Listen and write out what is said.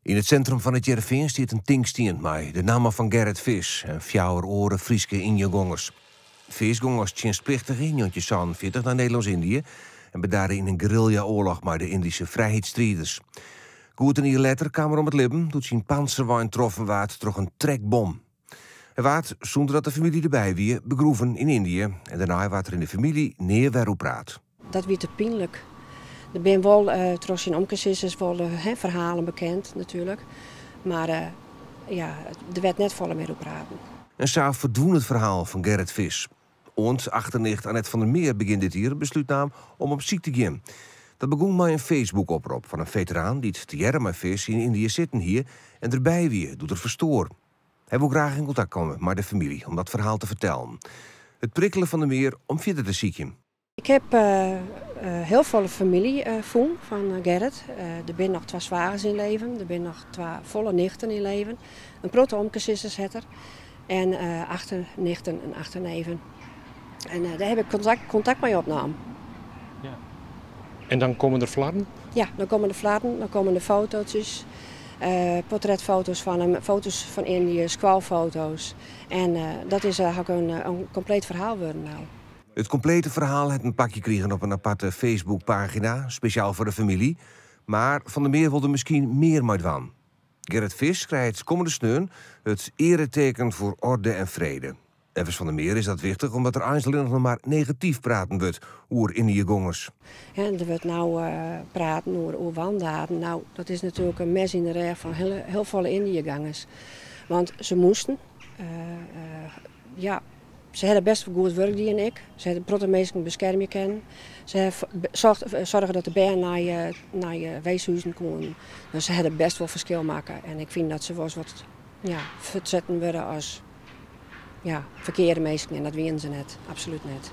Yn it sintrum fan It Hearrenfean stiet in tinkstien mei de namme fan Gerrit Vis en fjouwer oare Fryske Ynjegongers. Vis gong as tsjinstplichtige yn 1947 nei Nederlânsk-Yndië en bedarre yn in guerrilla-oarloch mei de Yndyske frijheidsstriders. Goed in jier letter kaam er om it libben doe't syn pantserwein troffen waard troch in trekbom. Hy waard, sûnder dat de famylje derby wie, begroeven yn Yndië en dêrnei waard der yn de famylje nea wer oer praat. Dat wie te pynlik. Der binne wol troch syn omkesizers wol ferhalen bekend natuerlik, mar ja, der werd net folle mear oer praten. En sa ferdwûn it ferhaal fan Gerrit Vis. Oant achternicht Annette van der Meer begjin dit jier it beslút naam om op syk te gean. Dat begûn mei in Facebook-oprop fan in feteraan dy't tegearre mei Vis yn Yndië sitten hie en derby wie doe't er ferstoar. Hy woe graach yn kontakt komme mei de famylje om dat ferhaal te fertellen. It prikkele Van der Meer om fierder te sykjen. Ik heb hiel folle famylje fûn fan Gerrit. Der binne noch twa swagers yn leven, der binne noch twa folle nichten yn leven. In protte omkesizers hat er en achternichten en achterneven. En dêr heb ik kontakt mei opnaam. Ja. En dan komme der flarden? Ja, dan komme de flarden, dan komme de fotootjes, portretfoto's fan him, foto's fan Yndië, skoalfoto's. En dat is ek in kompleet ferhaal wurden no. It komplete ferhaal hat in plakje krigen op in aparte Facebookpagina, spesjaal foar de famylje. Mar Van der Meer wol der miskien mear mei dwaan. Gerrit Vis krijt kommende sneon it eareteken foar orde en frede. Neffens Van der Meer is dat wichtich omdat der eins allinnich noch mar negatyf praten wurdt oer Yndiëgongers. En der wurdt no praten oer wandaden. Nou, dat is natuerlik in mes yn de rêch fan hiel folle Yndiëgongers. Want se moasten, ja, se hawwe bêst wol goed wurk dien ek. Se hawwe in protte minsken beskermje kinnen. Se hawwe soarge dat de bern nei weeshuzen koenen. Dus se hawwe bêst wol ferskil makke. En ik fyn dat se wolris wat, ja, fuortsetten wurde as, ja, ferkearde minsken. En dat wienen se net, absolút net.